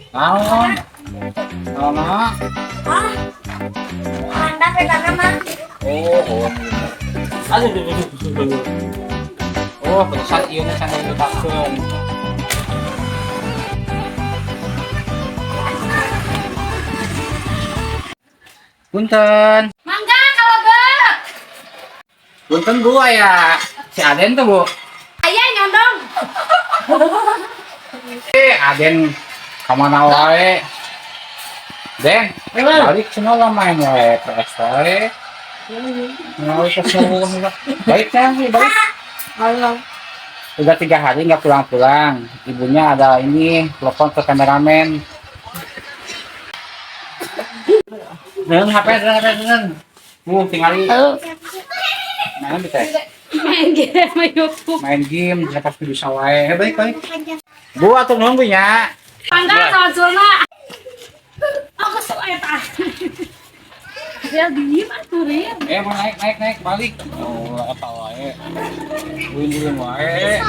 Naon? Naon mah? Ah. Mantap ya mah. Oh, oh. Aduh, aduh, aduh, aduh. Oh, pedesan ieu nya can ditakeun. Punten. Mangga kalau bet. Punten Bu aya si Aden tuh Bu. Aya nyondong. Eh, Aden kamana wae? Den, balik cenah lah main wae PS wae. Mau balik kan, balik. Udah 3 hari nggak pulang-pulang. Ibunya ada ini telepon ke kameramen. Dengan HP, dengan HP, dengan. Bu, tinggali. Main bisa. Main game YouTube. Main game, siapa bisa wae. Balik, balik. Bu, atuh nuhun Bu nya. Mangga kalau zona. Aku suka eta. Dia diem atuh Rin. Eh, mau naik, naik, naik, balik. Oh, apa wae. Buin wae.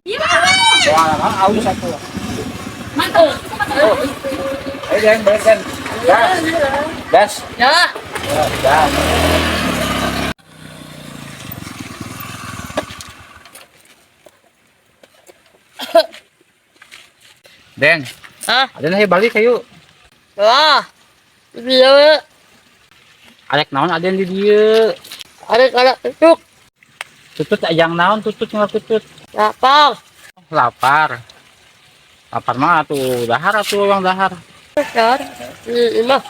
Iya, atuh. Wah, kan aus atuh. Mantul. Oh. Ayo, Den, balik, Den. Gas. Gas. Ya. Ya, gas. Den. Hah? Aden ayo balik ayo. Wah. Iya. Arek naon Aden di dieu? Arek anak tutut. Tutut ajang naon tutut nggak tutut? Lapar. Lapar. Lapar mah atuh dahar atuh urang dahar. Dahar. Iya.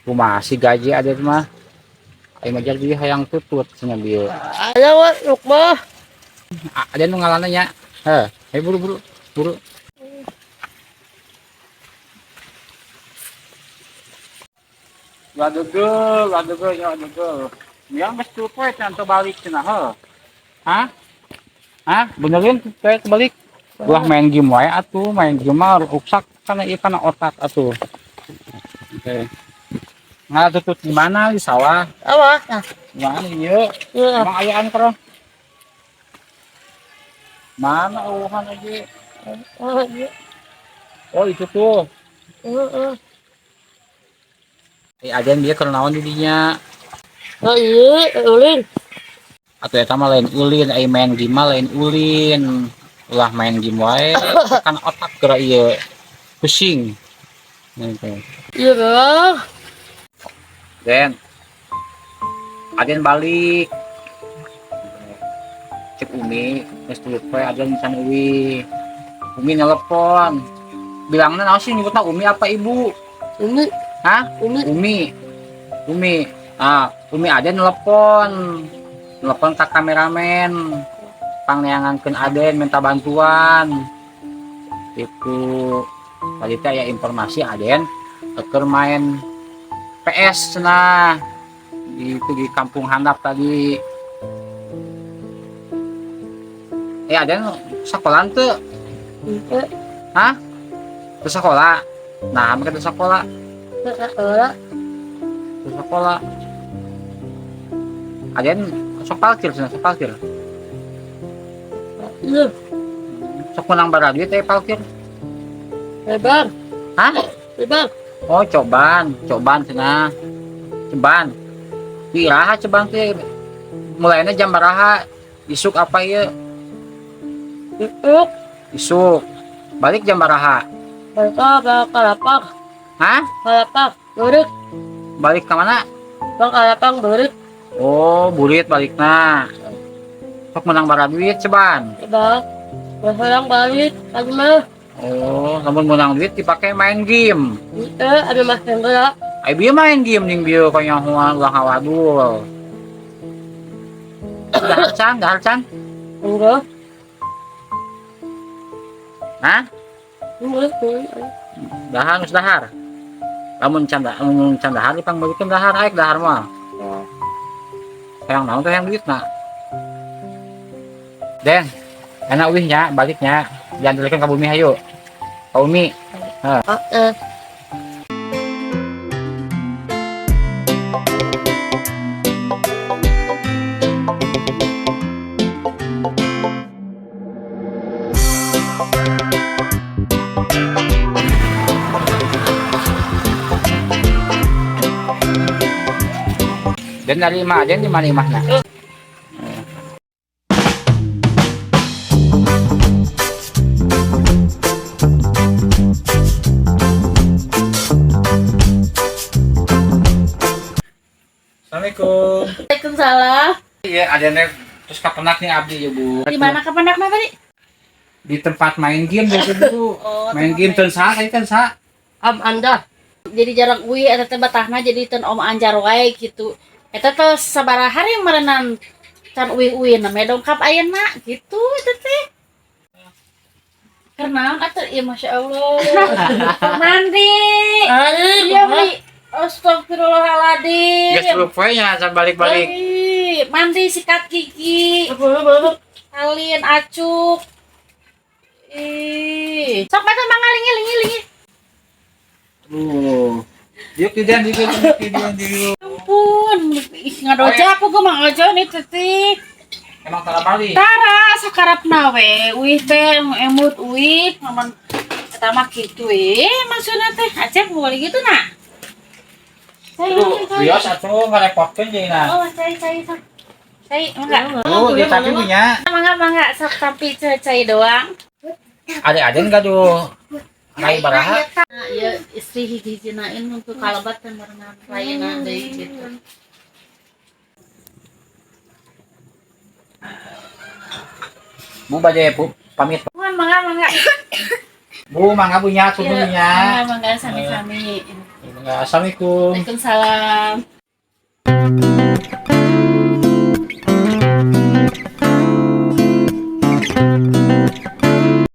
Kumaha sih gaji Aden mah? Aing mah jadi hayang tutut cenah bieu. Aya we ruk mah. Aden nu ngalana nya. Heh, ayo buru-buru. Buru. Wadegel, wadegel, ya wadegel. Yang geus tuh poe teh atuh balik cenah heuh. Hah? Hah? Benerin poe balik. Ulah main game wae atuh, main game mah ruksak kana ieu kana otak atuh. Oke. Nggak tutut di mana di sawah? Sawah. Nah. Di mana ieu? Iya. Emang ayaan kerong? Mana eueuhan aja? Oh, iya. Oh, itu tuh. Heeh. Eh, Aden dia keur naon di dinya? Oh iya, ulin. Atuh eta mah lain ulin, ai main game mah lain ulin. Ulah main game wae, kan otak geura ieu. Pusing. Gitu. Iya, Bang. Den. Aden balik. Cek Umi, geus tuluy poe Aden can eueuh. Umi nelepon. Bilangna naon sih nyebutna Umi apa Ibu? Umi. Hah? Umi. Umi. Umi. Ah, Umi Aden nelepon. Nelepon ke kameramen. Pangneangankeun Aden minta bantuan. Itu tadi teh aya informasi Aden keur main PS cenah. Itu di Kampung Handap tadi. Eh Aden sekolah teu? Henteu. Hah? Teu sekolah. Nah, make teu sekolah. Sekolah. Teu sekolah. Aden sok parkir cenah, sok parkir. Iya. Sok menang bara duit teh parkir. Lebar. Hah? Lebar. Oh, coban, coban cenah. Ceban. Di iraha ceban teh. Mulainya jam baraha? Isuk apa ieu? Isuk. Isuk. Balik jam baraha? Balik ke Kalapang. Hah? Kalapang, burit. Balik ke mana? Bang Kalapang, burit. Oh, burit balikna. Sok menang bara duit ceban. Ceban. Menang balik, tadi mah. Oh, lamun menang duit dipakai main game. Iya, ada mas Hendra. Ai bieu main game ning bieu kanyahoan ulah ngawadul. Dahar can, dahar can. Enggak. Hah? Enggak. Dahar geus dahar. Lamun can lamun can dahar dipangbalikeun dahar aek dahar mah. Hayang naon teh hayang duitna. Den, enak wih nya baliknya. Jangan dilikan ka bumi hayu. Ka Umi. Heh. Oke. Dan dari imah, Den di mana imahna? Assalamualaikum. Waalaikumsalam. Iya, ada nih terus kapenak nih abdi ya, Bu. Di mana kapenakna tadi? Di tempat main game gitu, Bu. Oh, Main tempat game main. teu saha tadi teu saha? Am Anda. Jadi jarang uih eta teh batahna jadi ten Om Anjar wae gitu. Eta teh sabaraha hari meureunan can uih-uih namanya dongkap ayeuna gitu eta teh. Keur naon atuh ieu, Masya Allah. Mandi. Iya, Mi. Astagfirullahaladzim. Geus dulu poe nya can balik-balik. Ih, mandi, sikat gigi, alin acuk. Ih, sok mata mangga lingi lingi lingi. Tuh. Yuk di Den, di Den, di Den, di Den. Ampun, ih ngadoja aku gue mang ojo nih teteh. Emang tara balik. Tara sakarapna we, uih teh emut uih, ngaman eta mah kitu we, maksudna teh Acep boleh gitu nak. Cai, Aduh, cai, cai. bios atuh ngarepotkeun jeung. Oh, cai cai sok. Cai, mangga. Tuh, di tapi punya. Mangga mangga sok tapi cai cai doang. Ada aden gaduh rai baraha? Nah, ya istri hiji-hijinain untuk kalabat dan merenang lainna deui gitu. Bu bade Bu pamit. Mohon mangga mangga. Bu mangga Bu nya, tunggu Iya, nya. mangga mangga sami-sami. Mangga, assalamualaikum. Waalaikumsalam.